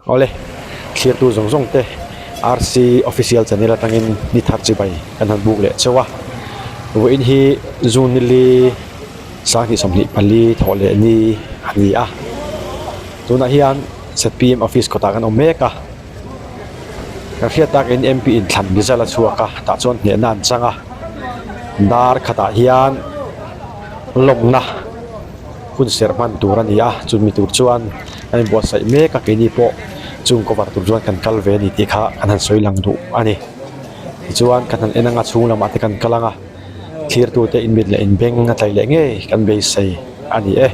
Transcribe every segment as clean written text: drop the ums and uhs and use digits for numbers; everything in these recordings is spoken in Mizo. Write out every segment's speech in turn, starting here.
Awle, thlirtu zawng zawng te RC Official Channel atangin ni thar chibai kan han buk leh chauh a. Vawiin hi June nili sanghnih 24 thawh leh ni a ni a. Tunah hian zpm Office kawtah kan awm mek a. Kan hriat takin MP inthlan result a chhuak a, tah chuan hnehna an chang a. Dar khatah hian lawmna hun serh hman tur a ni a, chumi tur chuan an inbuatsaih mek a, keini pawh chung cover tur chuan kan kal ve a ni tih kha kan han sawi lang duh a ni. Tichuan kan han en anga chhung lamah te kan kal anga thirtute inmit leh inbeng a tlai leh ngei kan beisei a ni e.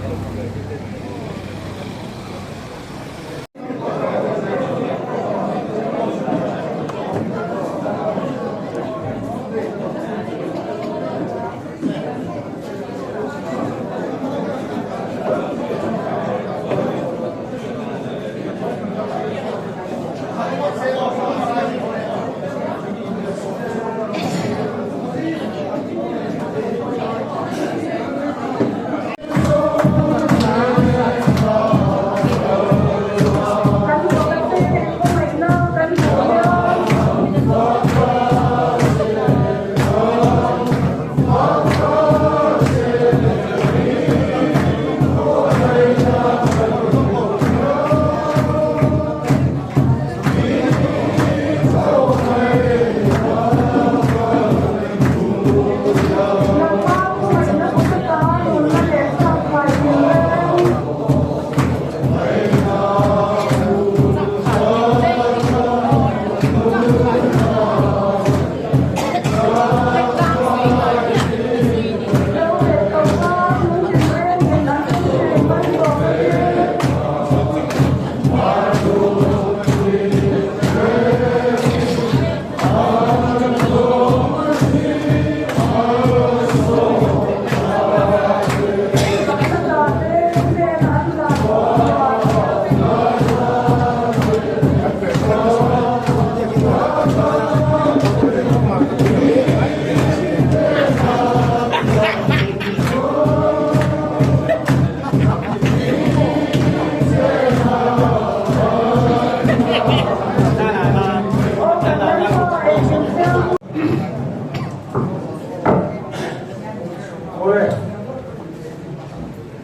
Awle,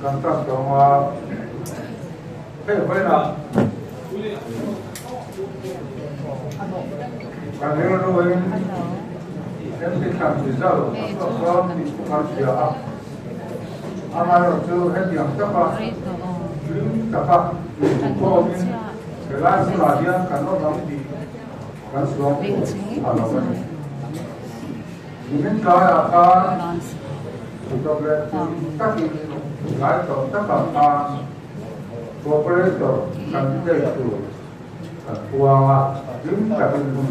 kan tan tawng a, hei vawiinah kan rilruin MC thlan result a chhuak dawn tih chu kan hria a, amaherawhchu hetiang taka hlim taka inhmukhawmin helai hmunah hian kan awm ang tih kan suang tur a lo a ni. Nimin tlaiah khan kutawp leh tui takin tlai tawh takah khan Cooperator candidate tur kan puang a, hlim takin hun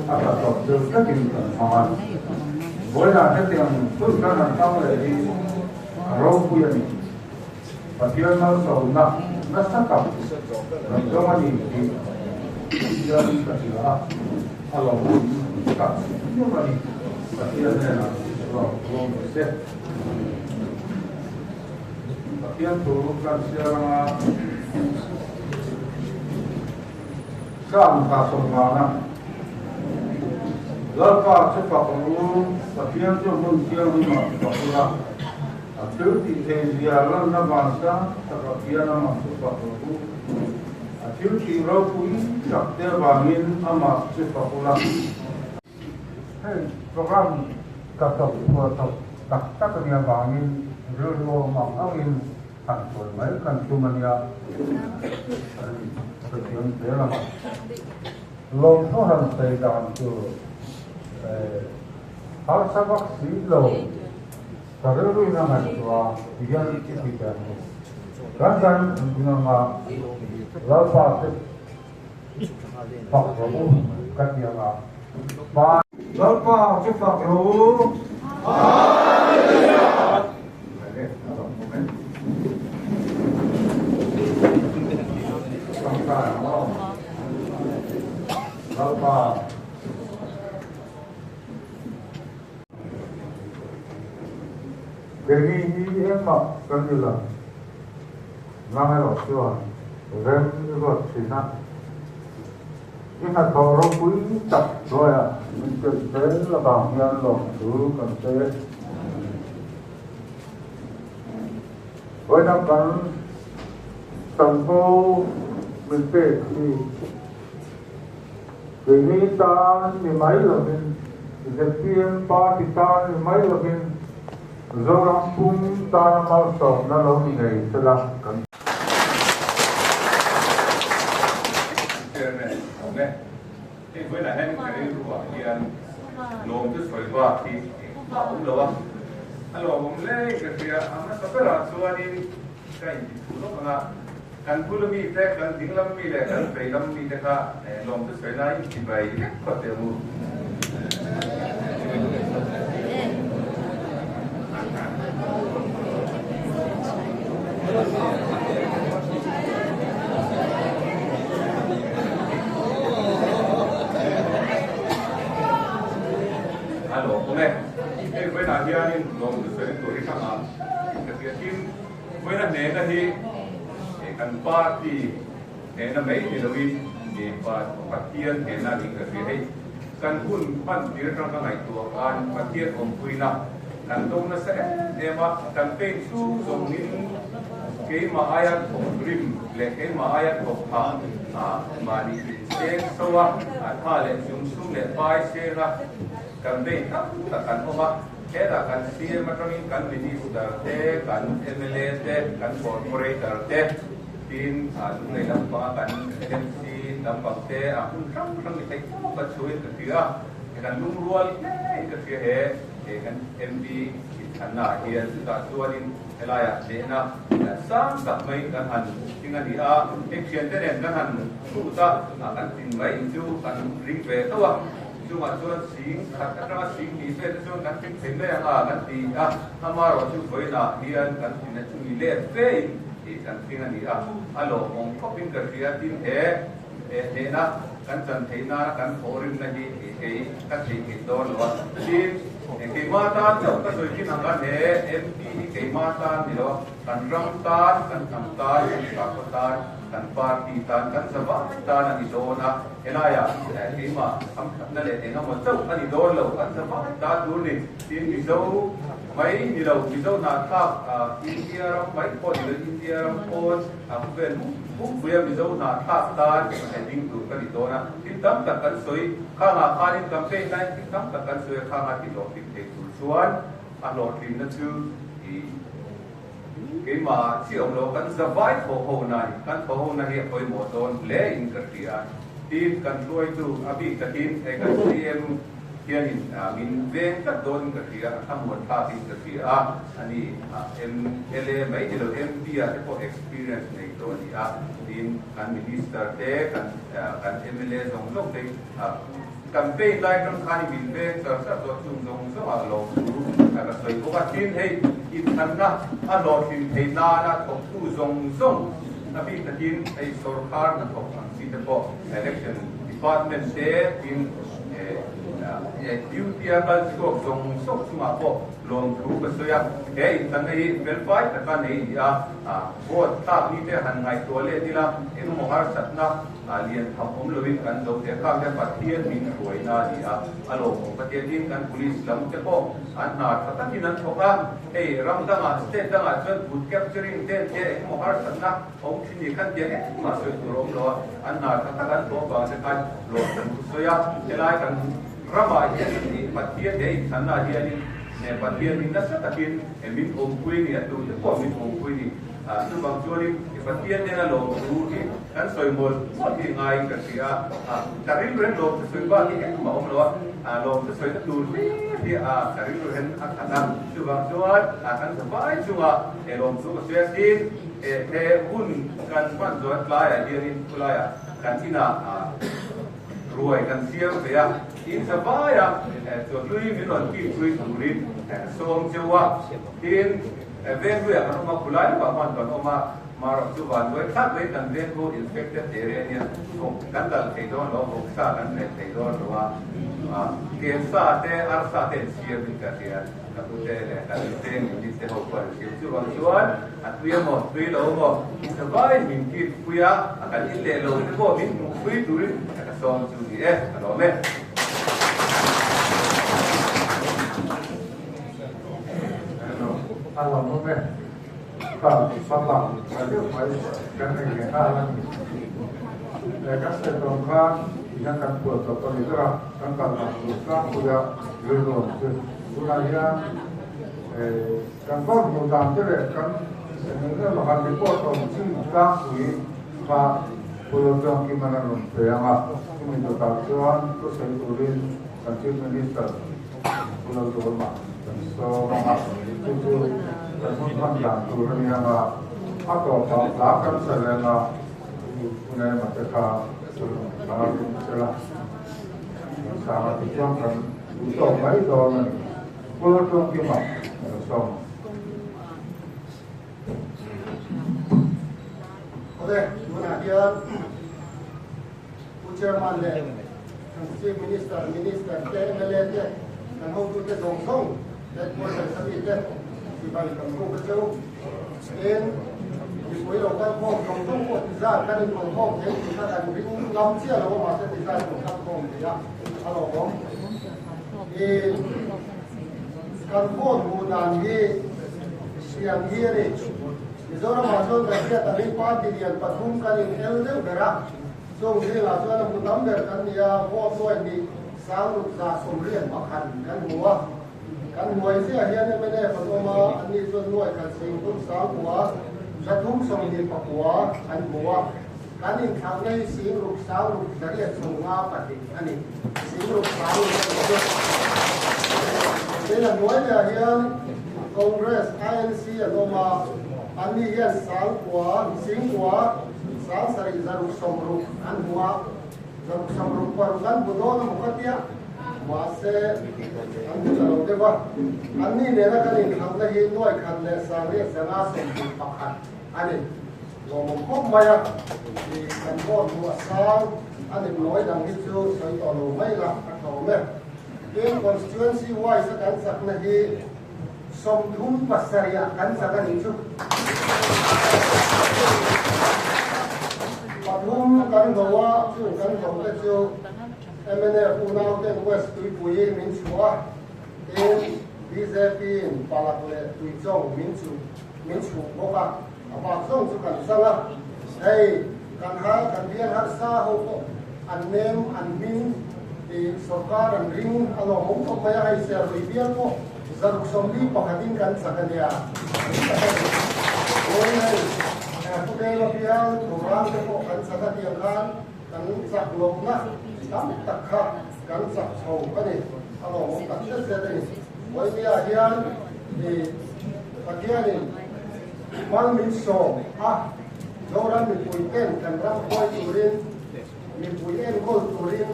a tha tawp deuh takin kan hmang a. Vawiinah hetiang hun kan han hmang leh hi a ropui a ni. Pathian malsawmna nasa tak kan zawng a ni tih Pathian ka hria a, a lawmawm tak meuh a ni. Pathian hnenah lawm lawm rawh se. Pathian thu kan chhiar anga Sam tha sawmngana Lalpa chu fak rawh u, Pathian chu hmun thianghlimah fak ula. A thil tih thei zia lanna vansa taka hian amah chu fak rawh u. A thil tih ropui tak te avangin amah chu fak ula. Hei program ka thawk chhuah thawk tak tak a nih avangin rilru awm ang angin han sawi mai kan tum a nia. Kan hrethiam zel ang a. Lawmthu han sawi dan chu harsa vak si lo. Ka rilruin a ngaihtuah a, tihian i ti ta ni. Kan kan inanga Lalpa te fak rawh u ka ti anga. Pa. Lalpa chu fak rawh u. Hallelujah! Lalpa. Keini hi engmah kan ni lo, nang erawh chuan rem. i ruat thin a. I hnathawh ropui tak hnuaiah min telh zel avang hian lawmthu kan pe. Vawiina kan chanvo min pek hi keini tan ni mai lovin zpm party tan ni mai lovin Zoram pum tana malsawmna lo ni ngei sela kan Chairman awm e. Hei vawiinah hian ka rilruah hian lawm chu sawi bak hi engmah awm lo a, a lawmawm hle in ka hria. A hmasa berah chuanin ka intithu lawk ang a, kan bula mite, kan dinglam mi leh kan veilam mite kha lawm chu sawi lai intibai vek phawt teh ang u. A lawm awm e. Hei vawiinah hianin lawm chu sawi tur hi hrang a, ka hria. Tin, vawiina hnehna hi kan party hnehna mai ni loin Pathian hnehna niin ka hria. Hei kan hun hman tir atang ka ngaihtuah khan Pathian awmpuina kan do nasa em em a, campaign chhung zawngin keimah aia thawk rim leh keimah aia thawk phah mahni inseng so a, tha leh chung sum leh pai seng a campaign tam tak kan awm a. Hetah kan CM atangin kan Minister te, kan mla te, kan Corporator te, Tin, Lunglei lampanga kan LMC lampang te a hun hrang hrang ni theih tawk a chhuin ka hria a, kan lungrual hle in ka hria he he kan MP inthanna ah hian chutah chuanin helaiah hnehna sang tak mai kan han tling a ni a, heng thiante nen kan han chhut a, kan tlin mai chu kan ring ve tho a, chungah chuan sing khat atanga sing hnih vel te chuan kan tling thei mai ang a kan ti a, amaherawhchu vawiinah hian kan tlinna chu ni let fe in tih kan tling a ni a, a lawmawm khawpin ka hria tin he hnehna kan chan theih nana kan thawhrimna hi kei ka theihngilh dawn lo a, tin keimah tan chauh ka sawi thin ang khan he MP hi keimah tan ni lo a, kan ram tan, kan hnam tan, kan sakhaw tan, kan party tan, kan zavai tan a ni dawn a, helaiah keimah hamthatna leh engemaw chauh a ni dawn lo, kan zavai tan tur ni, tin Mizo. Mai ni lo, Mizo hnahthlak India ram mai pawh ni lo, India ram pawn a khawvel pumpuia Mizo hnahthlak tan he ding tur ka ni dawn a, thil tam tak kan sawi khangah khanin campaign laiin thil tam tak kan sawi a, khanga ti hlawhtling thei tur chuan a hlawhtlinna chu i keimah chiah awm lo, kan zavai thawh ho na a ni, kan thawh ho na hi a pawimawh dawn hle in ka hria, tin kan hruaitu a bik takin hei kan CM. Hianin min veng tlat dawnin ka hria, a thlamuan thlakin ka hria a, ani mla mai ni lo MP ah te pawh experience nei tawh a ni a, tin kan minister te kan kan mla zawng zawng te campaign lai atang khan min veng char char tawh chung zawng zawng ah lawmthu ka sawi bawk a, tin hei inthanna a hlawhtlin thei nana thawktu zawng zawng a bik takin hei sorkar hnathawk ang chi te pawh election department te tin Duty a kal chhuak zawng zawng chungah pawh lawmthu ka sawi a, he intlanna hi felfai taka nei a ni a, vote thlak ni te han ngaihtuah let ila engemaw harsatna lian tham awm loin kan zo thei a, khang hian Pathian min hruaina a ni a, a lawmawm ka ti a, tin kan police lam te pawh an hna tha takin an thawk a, hei ram dangah state dangah chuan booth capturing te an tia engemaw harsatna Awm thin ni khan tiang engmah sawi tur a awm lo a, an hna tha tak an tuah vang che khan lawm kan thu sawi a, helai kan ramah hianin ih Pathian he inthanna ah hianin eh Pathian hi nasa takin eh min awmpui ni a tute pawh min awmpui ni ah chuvang chuanin eh Pathian nena lawm thu hi kan sawi mawl mawl hi ngaiin ka hria a, ah ka rilru hian lawm thu sawi bak hi engmah awm lo a, ah lawm thu sawina tur hlir hi ah ka rilru hian a khat a, chuvang chuan ah kan zavai chungah eh lawm thu ka sawi a tin. He hun kan hman chuan tlaiah hianin khulaiah kan inah ruai kan siam ve a, in zavaia chawhlui min rawn kilpui turin sawm cheu a, tin Vengluiah kan awm a, khulai lamah hman kan awm a. Marawh chu vanduai thlak mai kan veng khu infected area nia vawk kan dal thei dawn lo, vawksa kan reh thei dawn lo a, kelsa te arsa te an siam in ka hria, ka pute leh kan veng unit te ho pawh an siam. Chuvang chuan a tui emaw tui lo emaw savai min kip pui a, a kan in leh lo te pawh min hmuh pui turin ka sawm chu ni e, ka lawm e. A lawm e. Kha fapa tha deuh mai kan nei ve nghal a ni. He kan sawi tawng khan tihian kan puan tawp a ni ber a, kan kal dan tur tlangpuia rilru ang chu. Tunah hian kan phone hmuh dan te leh kan eng emaw han report awm chi tlangpui kha Pu Laltluangkima'n a rawn pe ang a, chumi dawtah chuan thusawi turin kan Chief Minister Pu Lalduama kan sawm ang a, chu chu kan hun hman dan tur a ni ang a, a tawpah hla kan sa reng a, Pu Nema te kha hla ring sela, kan sang a tichuan kan duh tawk mai dawn a ni. Pu Laltluangkima kan sawm ang. Awle, tunah hian Pu Chairman leh kan Chief Minister, Minister te, mla te, kan hotute zawng zawng, Headquarters a mi te chibai kan buk a cheu. Tin, mipui lo kal khawm zawng zawng pawh ti zat kan inkawl khawm thei tih kha kan ring ngam chiah lo a, mahse ti zat kan kal khawm thei a, a lawmawm. I kan vote hmuh dan hi siam hi a ni. Mizoramah chuan kan hriat angin party lian pathum kan in el deuh ber a, chung zingah chuan a hmu tam ber kan ni a, vote nuai hnih 6101 kan hmu a. Kan hnuai ziah hian mnf an awm a, anni chuan nuai khat sing thum sangkua 329 an hmu a. Kan inthlakna hi sing ruk sang ruk 852 a ni. Sing ruk sang ruk a ni chu. Tin, a hnuai lehah hian Congress, INC an awm a, anni hian sangkua, singkua, 7 660 an hmu a. 666 an hmu dawn a maw ka tia, mahse an hmu ta lo deuh a. Anni nena kan inthlakna hi nuai khat leh 8,521 a ni. Lawmawm khawp mai a, i kan vote hmuh a sang a ni nawi dang hi chu sawi tawh lo mai la a tha awm e. Tin, constituency wise a kan chakna hi 37 ah kan chak a nih chu. Pathum kan hlo a, chung kan hlo te chu mnf unau ten West Tuipui min chhuah a, tin bjp in Palak leh Tuichawng min chuh min chhuh bawk a. A bak zawng chu kan chang a, hei kan har kan bial harsa ho pawh an nem an hming tih sorkar an ring a lawmawm khawp mai a, hei Serlui bial pawh 641 in kan chak a nia, chuan hei Putela bial Thorang te pawh kan chak a tiang khan kan chak lohna tam tak kha kan chak chho a ni, a lawmawm tak zet zet a ni. Vawinia hian Pathianin Mal min sawm a, Zoram mipui ten kan ram huai turin, mipui enkawl turin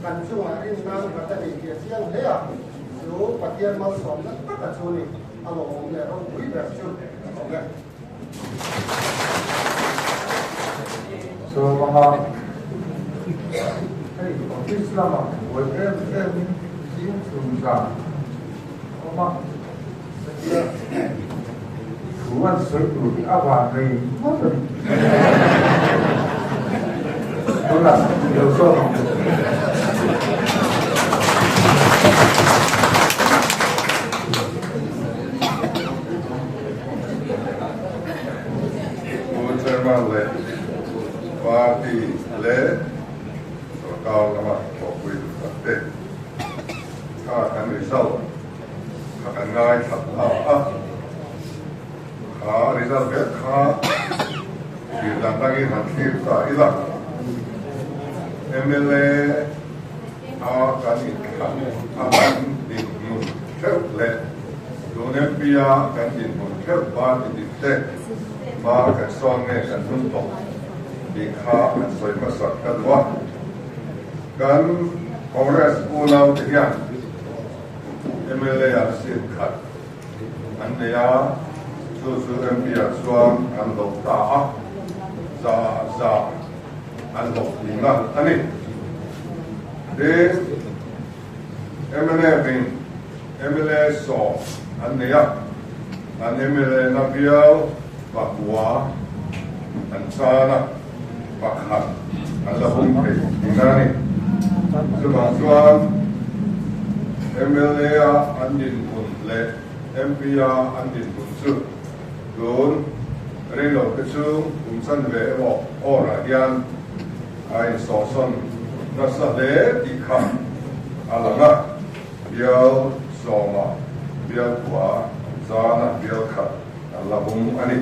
kan chungah rinna nghat a ni tih a chiang hle a, chu Pathian malsawmna taka chu ni a lawmawm leh ropui ber chu a awm e. Chuvanga hei office lamah buai em emin zing chhun zan a awm a. Thu an sawi tur hi a van rei ngawt a ni. Tunah i lo zawt ang u. Pu Chairman leh Party leh Sorkar lama thawhpui duh tak te kha kan result kha kan ngaithla ta a, kha result vek kha thlir dan dangin han thlir ta ila, mla a kan inthlan a kan dinhmun theuh leh tun MP a kan dinhmun theuh party dik te hma kan sawn nge kan hnung tawh tih kha an sawi hmasak ka duh a, kan Congress unau te hian mla ah seat khat an nei a, Chu chu MP-ah chuan an hlawh ta a, 100% an hlawhtling a a ni. Tin, MNF-in mla 10 an nei a, an mla na bial 9 an chan a, pakhat an la hung thei tihna a ni. Chuvang chuan mla-a an dinhmun leh MP-a an dinhmun chu tun reilo te chu kum chanve emaw awrah hian a insawhsawn nasa hle tih kha a lang a, bial 10-ah bial kua zana bial khat an la hung a ni.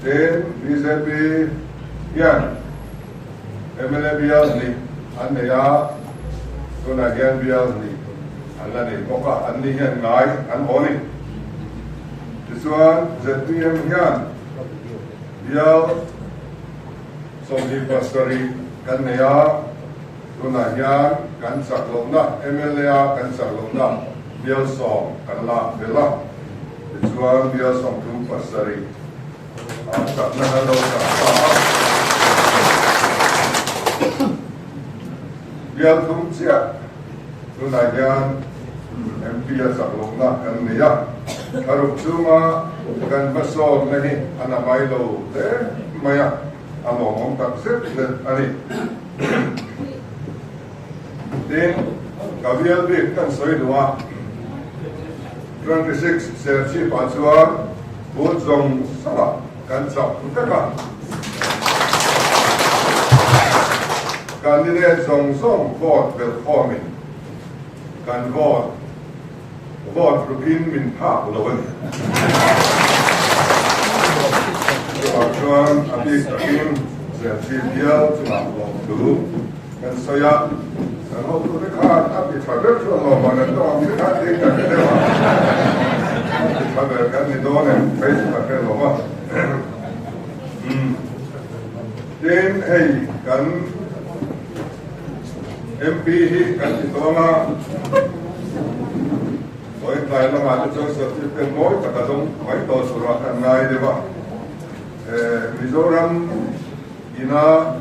Tin, bjp hian mla bial hnih an nei a, tunah hian bial hnih an la nei bawk a, an ni hian ngai an haw ni. Tichuan, zpm hian bial 27 kan nei a, tunah hian kan chak lohna, mla a kan chak lohna bial 10 kan lak belh a, tichuan bial 37 a chakna kan lo chak ta a. Bial thum chiah tunah hian MP a chak lohna kan nei a, thlaruk chunga kan hmasawnna hi a na mai lo hle mai a, a lawmawm tak zet zet a ni. Tin, ka bial bik kan sawi duh a, 26 Serchhip-ah chuan booth zawng zawngah kan chak vek a, candidate zawng zawng vote belhkhawmin kan vote vote rukin min phak lo a ni. Chuvang chuan a bik takin Serchhip bial chungah lawmthu Kan sawi a, kan hotute khan a ti tha ber chu a lawm an tawng ang che khan tiin kan hre deuh a, a ti tha ber kan ni dawn em phei chu kan hre lo a. Tin, hei kan MP hi kan ti dawn a, vawiin tlai lamah te chuan certificate mawi tak a dawng mai tawh turah kan ngai deuh a, Mizoram Ina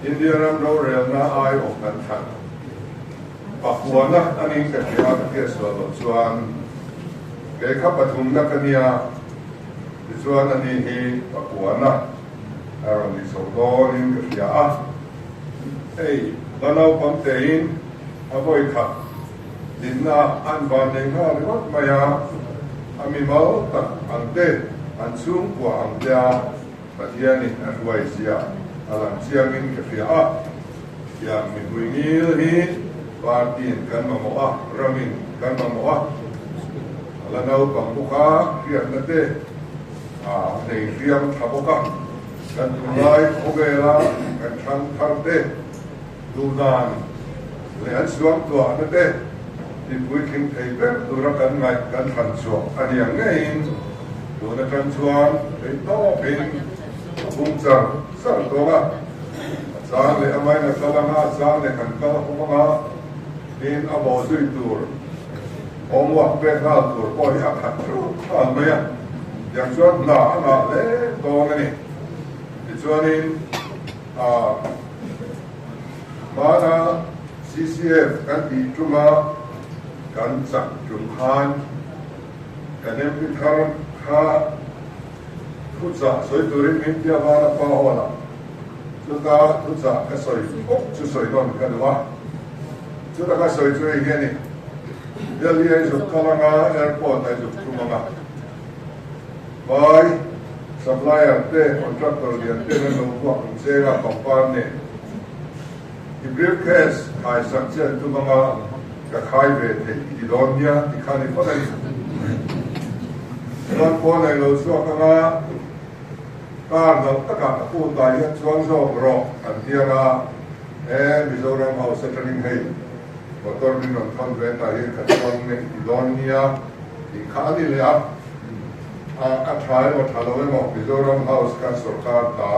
India ram rorelna aiawh kan thlan pakuana a ning ka hria ka hriat sual loh chuan kei kha pathumna ka nia tichuan ani hi pakuana a rawn ni chho dawnin ka hria a, hei la naupang tein a vawi khat dinna an van nei nghal ringawt mai a, a mimal tak ang te an chhungkua ang te a. Pathianin a hruai zia a lang chiangin ka hria a, tiang mipui ngil hi party-in kan mamawh a, ramin kan mamawh a, a la naupang bawk a, hriatna te a nei hriam tha bawk a, kan tunlai khawvela kan thlang thar te duhdan leh an suangtuahna te tipuitling thei ber tura kan ngaih kan thlan chhuah a ni ang ngeiin tun atang chuan thei tawpin a bung char char dawn a, a chang leh amain a kal anga a chang leh kan kal hawm anga tin a bawh zui tur homework pek nghal tur pawh hi a khat theuh nghal mai a, tiang chuan hna a ngah hle dawn a ni. Tichuanin a Hmana CCF kan tih tuma kan chak tum khan kan MP thar kha thuchah sawi turin min tia vana pa hall ah chuta thuchah ka sawi bawk chu sawi nawn ka duh a, chuta ka sawi chu hei hi a ni, Delhi a i zuk kal anga airport a i zuk thum anga. Vai supplier te contractor lian ten an lo vuak ang che a pangpar nen i briefcase khai sak che an tum anga ka khai ve theih i ti dawn nia ti kha ni phawt a ni. Chuan pawn a ilo chhuak anga car nalh takah a kut ah hian chuang zawk rawh an ti anga e Mizoram House atangin hei motor min rawn thawn ve tah hian ka chuang nge i ti dawn nia tih kha a ni leh a. A tha emaw tha lo emaw Mizoram House khan sorkar ta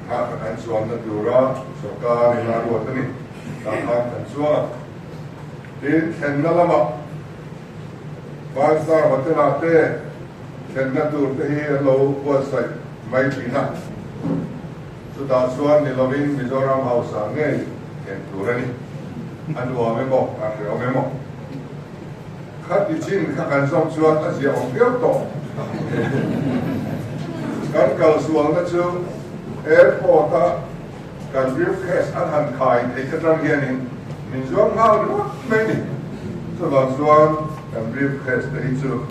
kha kan chuanna tura sorkar in a ruat a ni. Tah khan kan chuang a. Tin, thlenna lamah Five Star Hotel ah te. thlenna tur te hi an lo buatsaih mai thin a, chutah chuan ni lovin Mizoram House-ah ngei thlen tur a ni. A nuam emaw, a hrehawm emaw? Khati chin kha kan zawm chuan a ziahawm viau tawh. Kan kalsualna chu airport-a kan briefcase an han khai theih atang hianin min zuam nghal ringawt mai ni. Chuvang chuan kan briefcase te hi chu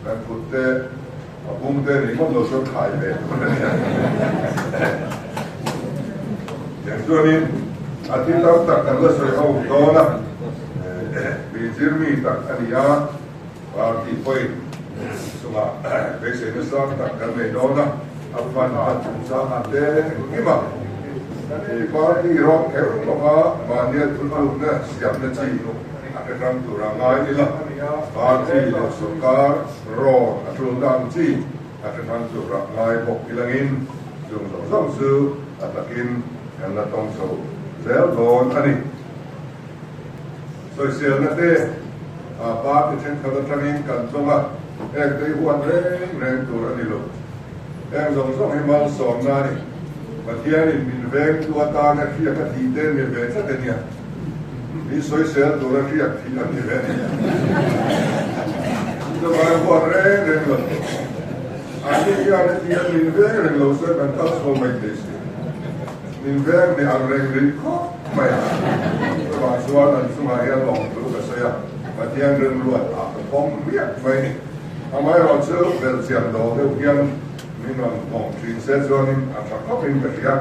kan kut te a bung te ringawt lo chuan khai ve tur a nia. Tiang chuanin a thil tam tak kan la sawi ho dawn a, mi zirmi tak a ni a, party pawhin chungah beiseina sang tak kan nei dawn a, a fan a chungchangah te engkim a, i party rawng kher lova mahnia thuthlukna siamna chi a hre hrang tura ngai ila, party leh sawrkar rawn a tulna ang chi a hre hrang tura ngai bawk ilangin chung zawng zawng chu a takin kan la tawng chho zel dawn a ni. Sawiselna te party thenkhat atangin kan tlawng a, heng te hi huat reng reng tur a ni lo. Heng zawng zawng hi malsawmna a ni. Pathianin min vengtu atana hriak a thih te ni ve tlat a nia. Min sawisel tura hriak thih an ni ve a ni. Chuvang huat reng reng lo. Anni hian hetiang min veng reng lo chuan kan kal chho mai thei si. Min veng ni ang reng rih khawp mai a. Chuvang chuan an chungah hian lawmthu ka sawi a, Pathian rilruat ah ka pawm miah mai ni. Amaherawh chu belhchian dawl deuh hian min rawn nghawng thin se chuanin a tha khawpin ka hria.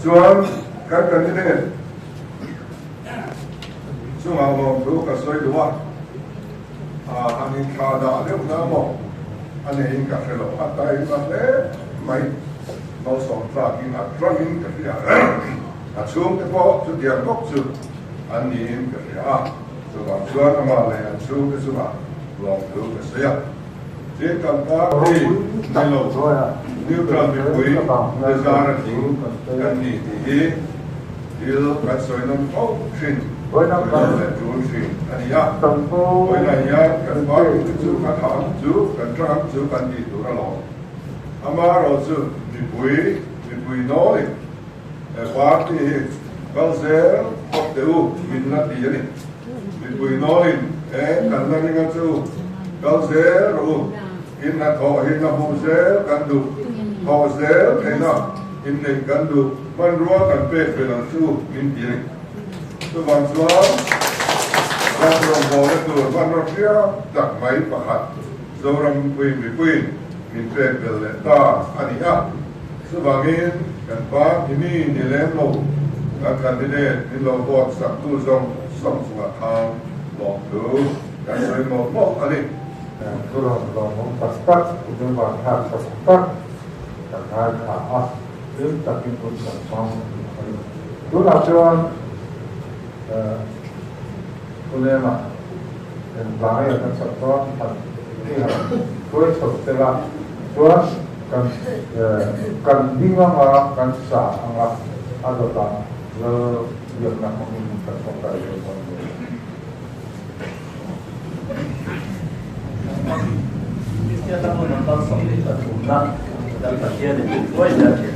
Chuan kan candidate chungah lawmthu ka sawi duh a. Han inthla dah deuh na maw? A neiin ka hre lo. A taima hle mai. Malsawm tlakin a tangin ka hria. A chhungte pawh chutiang bawk chu an niin ka hria a. Chuvang chuan amah leh an chhungte chungah lawmthu ka sawi a. Tin kan party ni lo neutral mipui te zar a tling kan ni tih hi thil kan sawi nawm fo thin, sawi nawm leh tul thin a ni a. Vawiinah hian kan party te chu kan hah ang chu, kan tang ang chu kan tih tur alawm. Amaherawhchu mipui, mipui nawlin he party hi kal zel khawp teh u min la ti a ni. Mipui nawlin he kan la ring a chu kal zel rawh u, in hnathawh hi hna hmuh zel kan duh, thawh zel theihna inneih kan duh, hmanrua kan pek vel ang chu min ti a ni. Chuvang chuan ram rawngbawlna tur hmanraw hriam tak mai pakhat Zoram pui mipuiin min pek bel leh ta a ni a. Chuvangin kan pa hi mi ni lem lo, kan candidate min lo vote sak tu zawng zawng chungah khan lawmthu kan sawi mawlh mawlh a ni. Thu rawn lawmawm tak tak, Uduvan thlak tak tak kan ngaithla a, hlim takin hun kan hmang a ni. Tunah chuan Pulema engvang nge kan chak dawn han tih han hruai chho tel a, chuan kan kan ding anga kan sa anga a dawtah lal biakna hmangin kan tawngtai leh dawn nia. Kristian lam hun number 23 na kan Pathian in min hruai zel thin.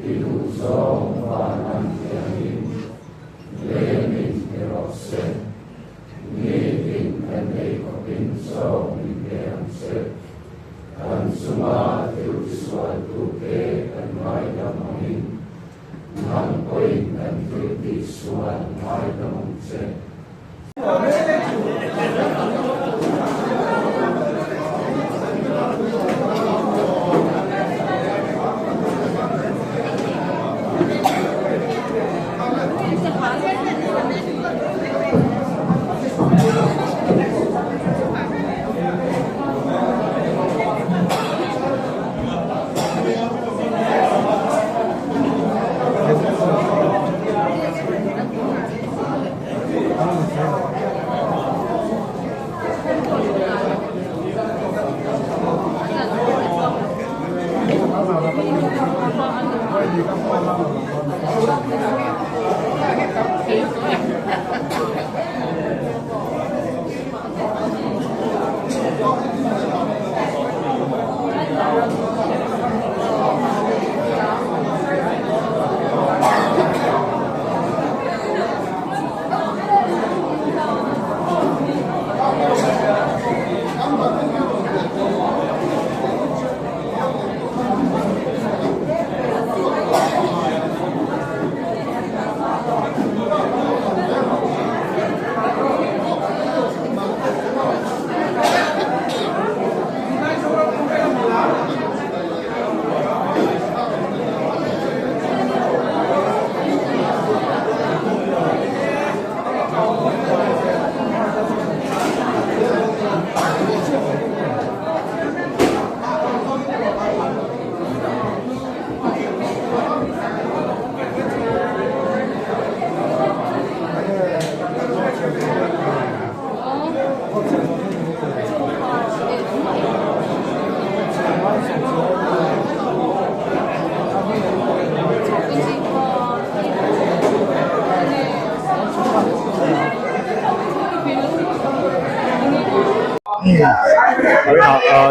I duhzawng van ang hianin lemin ni rawh se. Nitin kan ei khawpin chaw min pe ang che. Kan chunga thil tisualtute kan ngaidam angin nang pawhin kan thil tihsual ngaidam ang che.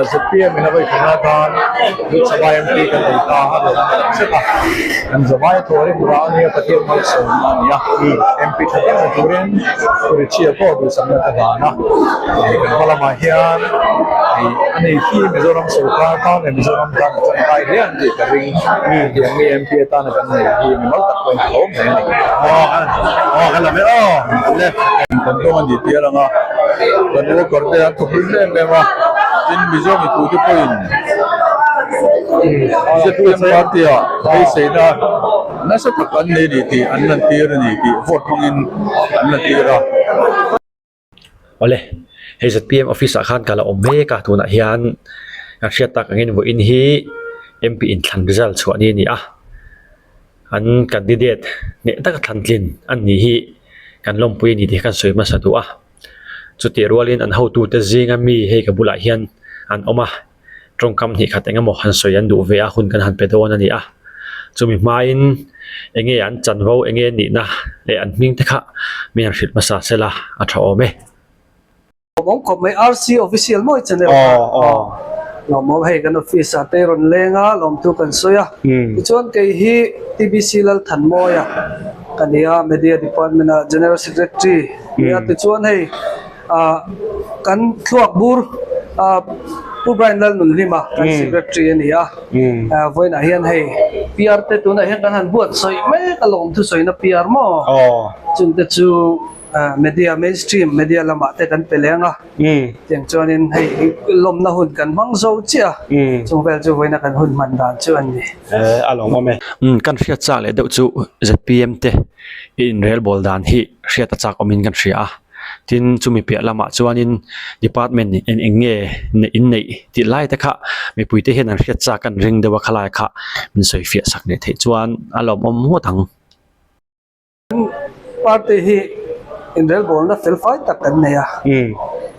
ZPM in a vawi khatna atan Lok Sabha MP kan nei ta a lo tak zet a, kan zavai a thaw reng vang ania Pathian malsawmna a ni a, MP tha tak ni turin Kurichhia pawh duhsakna ka dan a, kan hma lamah hian a nei hi Mizoram sorkar tan leh Mizoram tan a tangkai hle ang tih ka ring, hetiang mi MP atana kan nei hi mimal tak pawhin ka lawm hle a ni. Aw kan lam e aw kan dawng a ni tih a lang a, kan worker te an thawk rim em em a, tin Mizo mipui te pawhin ZPM party ah beiseina nasa tak an nei a ni tih an lantir a ni tih vote hmangin an lantir a. Awle, hei ZPM office ah khan ka la awm mek a, tunah hian kan hriat tak angin vawiin hi MP inthlan result chhuah ni a ni a, an candidate hneh taka thlan tlin an nih hi kan lawmpui a ni tih kha kan sawi hmasa duh a. Chutih rualin an hotute zinga mi hei ka bulah hian an awm a, tawngkam hnih khat eng emaw han sawi an duh ve a, hun kan han pe dawn a ni a. Chumi hmain eng nge an chanvo, eng nge nihna leh an hming te kha mi han hrilh hmasa sela a tha awm e. Lawmawm khawp mai RC official mawi channel kha lawmawm hei kan office ah te rawn leng a lawmthu kan sawi a tichuan kei hi TBC Lalthanmawia ka ni a media department ah general secretary nia tichuan hei ah kan thluak bur ah Pu Brian Lalnunhlima kan secretary a ni a ah vawiinah hian hei PR te tunah hian kan han buatsawi mek a lawmthu sawina PR maw chungte chu Media mainstream media lamah te kan pe leng a tiang chuanin hei lawmna hun kan hmang zo chiah a chung vel chu vawiina kan hun hman dan chu a ni. A lawmawm e. Kan hriat chak leh deuh chu ZPM te i inrelbawl dan hi hriat a chak awmin kan hria a, tin chumi piah lamah chuanin department eng eng nge neih in neih tih lai te kha mipui te hian an hriat chak an ring deuh a khalai kha min sawifiah sak leh theih chuan a lawmawm ngawt ang. Party hi inrelbawlna fel fai tak kan nei a,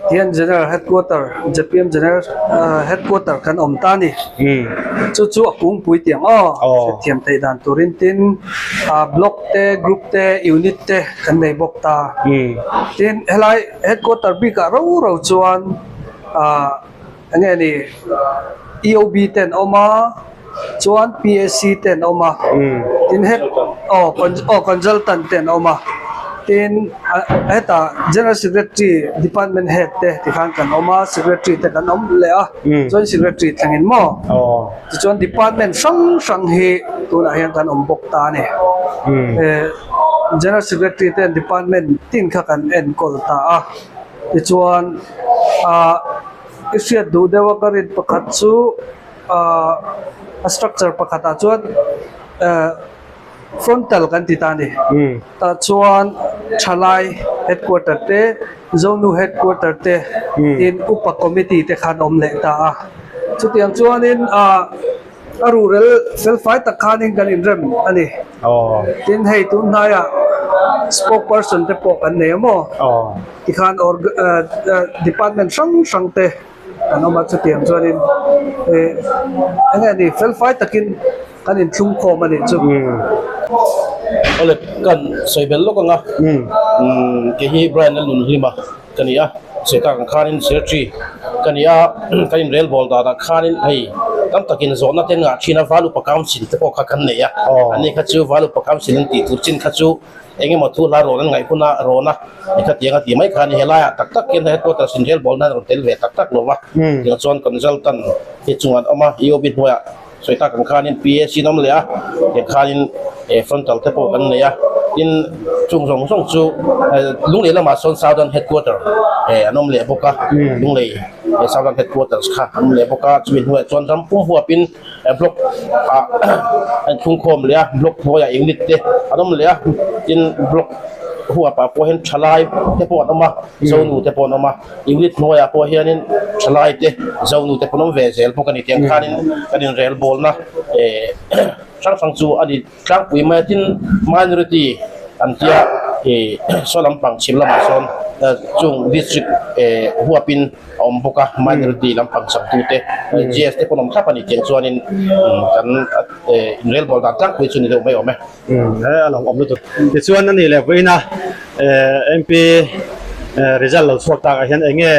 tihian General Headquarter, zpm General Headquarter kan awm ta a ni. Chu chu a kungpui tih ang aw, hriatthiam theih dan turin tin block te, group te, unit te kan nei bawk ta. Tin helai Headquarter bikah ro ro chuan eng nge ni EOB te an awm a. Chuan PAC te an awm a, tin het aw aw consultant te an awm a, tin hetah General Secretary Department Head te tikhan kan awm a, Secretary te kan awm leh a, Joint Secretary thlengin maw? Tichuan Department hrang hrang hi tunah hian kan awm bawk ta a ni. General Secretary ten Department tin kha kan enkawl ta a, tichuan ah i hriat duh deuh a ka rin pakhat chu. A structure pakhatah chuan frontal kan ti ta a ni. Tah chuan thalai headquarter te, Zonu headquarter te tin upa committee te khan awm leh ta a. Chutiang chuanin a ruhrel felfai tak khanin kan inrem a ni. Tin hei tun hnaiah spokesperson te pawh kan nei a maw? Tikhan department hrang hrang te. Kan awm a chutiang chuanin eh eng nge ni felfai takin kan inthlung khawm a nih chu. Awle kan sawi bel lawk ang a kei hi Brian Lalnunhlima ka ni a Seta kan khanin Secretary ka ni a kan inrel bawl danah khanin hei tam takin zawhna te ngah thin a Valupa Council te pawh kha kan nei a ani kha chu Valupa Council an tih tur chin kha chu Eng emaw thu hla rawn an ngaih huna rawn a, i khatiang a tih mai kha a ni. Helaiah tak tak hian headquarters inrel bawlna an rawn tel ve tak tak lo va, tiang chuan consultant hi chungah an awm a, EOB hnuaiah sawi tak ang khanin PAC an awm leh a, tiang khanin frontal te pawh kan nei a, tin chung zawng zawng chu Lunglei lamah sawn Southern headquarter an awm leh bawk a, Lunglei Southern headquarters kha an awm leh bawk a, chumi hnuaiah chuan ram pum huapin Block ah an thlungkhawm leh a, block hnuaiah unit te an awm leh a, tin block huapah pawh hian thalai te pawh an awm a, zonu te pawh an awm a, unit hnuaiah pawh hianin thalai te zonu te pawh an awm ve zel bawk a ni tiang khanin kan inrel bawlna eh hrang hrang chu a ni tlangpui mai a, tin minority an tia ih saw lampang chhim lamah sawn chung district eh huapin. a awm bawk a minority lampang changtute GS te pawn awm thlap a ni tiang chuanin kan inrel bawl dan tlangpui chu ni deuh mai awm e. He a lo awm lutuk. Tichuan a nih leh vawiina MP result lo chhuak takah hian eng nge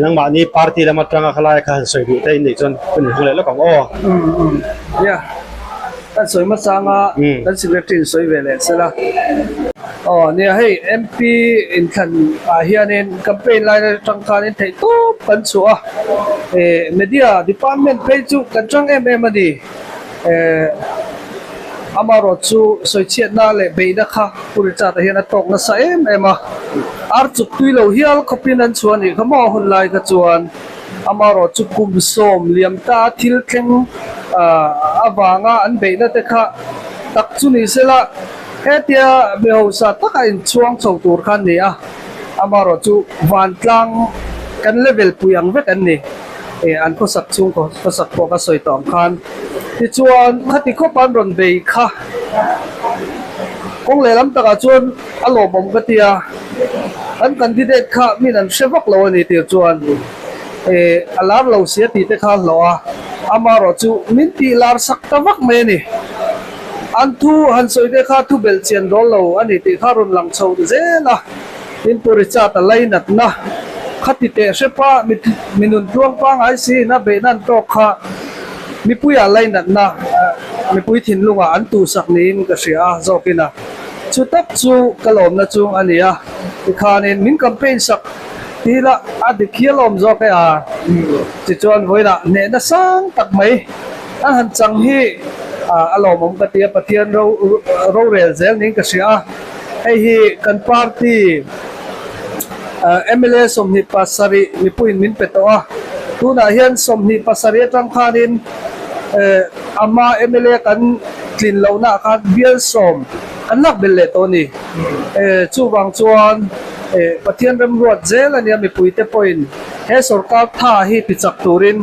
nangmahni party lam atanga khalai kha han sawi duh te in neih chuan hun inhung leh lawk ang aw. Nia, kan sawi hmasa anga kan secretary in sawi ve leh sela. Aw nia hei MP inthlan ah hianin campaign lai atang khanin theih tawp kan chhuah a, eh media department phei chu kan chang em em a ni, eh amaherawh chu sawichhiatna leh beihna kha Pu Richard-a hian a tawk nasa em em a, ar chuk tui lo hial khawpin an chhuah a nih kha maw hun lai kha chuan amaherawh chu kum 10 liam ta thil thleng avanga an beihna te kha tak chu ni sela. Hetia mi hausa taka inchhuang chho tur kha an ni a, amaherawh chu vantlang kan level pui ang vek an ni. Eh, an khawsak chhung khawsak pawh ka sawi tawh ang khan. Tichuan, khati khawpa an rawn bei kha kawng lehlam takah chuan a lawmawm ka ti a, kan candidate kha min an hre vak lo a ni tir chuan eh, a lar lo sia tih te kha a hlawh a, amaherawh chu min tih lar sak ta vak mai a ni. An thu han sawi te kha thu belh chian dawn lo a ni tih kha rawn lang chho zel a, tin Pu Richard-a lainatna kha ti teh hrep a, mi nun tluang pangngai siin a beihna an tawk kha mipuiah lainatna, mipui thinlungah an tuhsak niin ka hria a zawkin a, chu tak chu ka lawmna chu a ni a, tikhanin min campaign sak ti ila a dik hial awm zawk e a, tichuan vawiinah hnehna sang tak mai. An han chang hi a lawmawm ka ti a, Pathian rorel zel niin ka hria a. Hei hi kan party mla 27 mipuiin min pe tawh a, tunah hian 27 atang khanin ama mla kan tlin lohnaah khan bial 10 kan lak belh leh tawh a ni. Chuvang chuan Pathian remruat zel a nia mipuite pawhin he sorkar tha hi tichak turin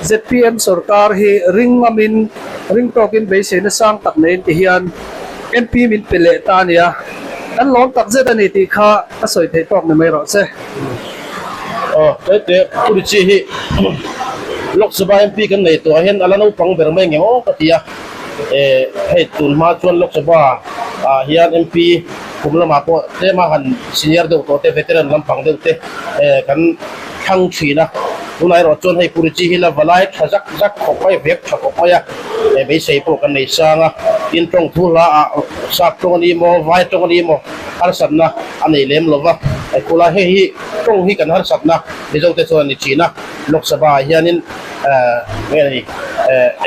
zpm sorkar hi ring ngamin ring tawkin beiseina sang tak neiin ti hian MP min pe leh ta a nia. Kan lawm tak zet a ni tih kha ka sawi theih tawk ni mai rawh se. Aw, tete Pu Richie hi Lok Sabha MP kan nei tawh ah hian a la naupang ber mai nge aw ka ti a. Eh, hei tun hma chuan Lok Sabha ah hian MP kum lamah pawh tlema han senior deuh tawh te, veteran lampang deuh te eh kan thlang thin a. Tunah erawh chuan hei Purichi hi la valai tha zak zak khawp mai, vek tha khawp mai a, he beisei pawh kan nei sang a. Tin, tawng thu hla ah sap tawng a ni maw, vai tawng a ni maw, harsatna a nei lem lo va. Hei khulai hei hi tawng hi kan harsatna Mizo te chuan a ni thin a. Lok Sabha ah hianin nge ni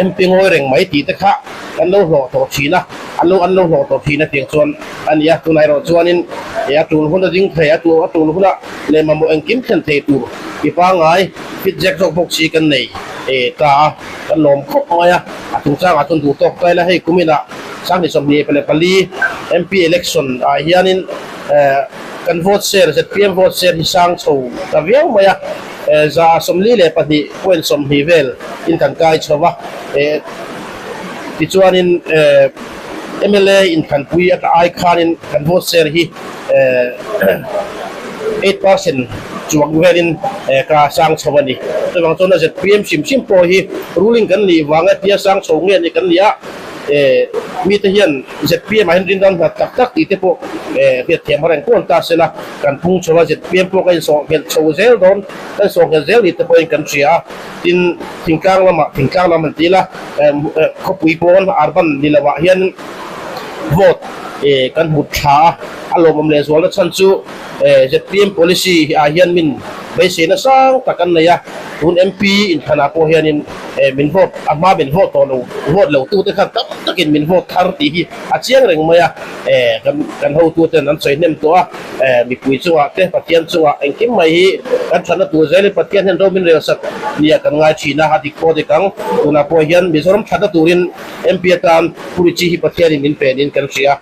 MP ngawi reng mai tih te kha kan lo hlawh tawh thin a, an lo an lo hlawh tawh thin a tiang chuan a ni a. Tunah erawh chuanin he a tul huna ding thei, a tul a tul huna leh mamawh engkim thlen thei tur mi pangngai fit zek zawk bawk si kan nei ta a, kan lawm khawp mai a. A chungchangah chuan duh tawk ta ila hei kuminah 2024 MP election ah hianin kan vote share zpm vote share hi sang chho ta viau mai a, 42.20 vel in kan kai chho va, tichuanin mla inkhanpui ata ai khanin kan vote share hi 8% chuang velin ka sang chho a ni. Chuvang chuan a zpm hrim hrim pawh hi ruling kan nih vanga tia sang chho nge ni kan ni a, mite hian zpm ah hian rindan nghat tak tak tih te pawh hriatthiam a reng kuan ta se la, kan phung chho a zpm pawh ka insawh nghelh chho zel dawn, kan insawh nghelh zel ni te pawhin kan hria a, tin thingtlang lamah thingtlang lam an ti ila khawpui pawn urban ni lovah hian vote kan hmu tha a, a lawmawm lehzualna chhan chu zpm policy ah hian min beiseina sang tak an nei a, tun MP inthlanah pawh hianin min vote a hma min vote tawh lo vote lo tute khan tam takin min vote thar tih hi a chiang reng mai a, kan kan hotuten an sawi hnem tawh a, mipui chungah te Pathian chungah engkim mai hi kan thatna tur zelin Pathian hian ro min rel sak nia kan ngai thin a, a dik pawh dik ang. Tunah pawh hian Mizoram thatna turin MP atan Pu Richie hi Pathianin min pe niin kan hria.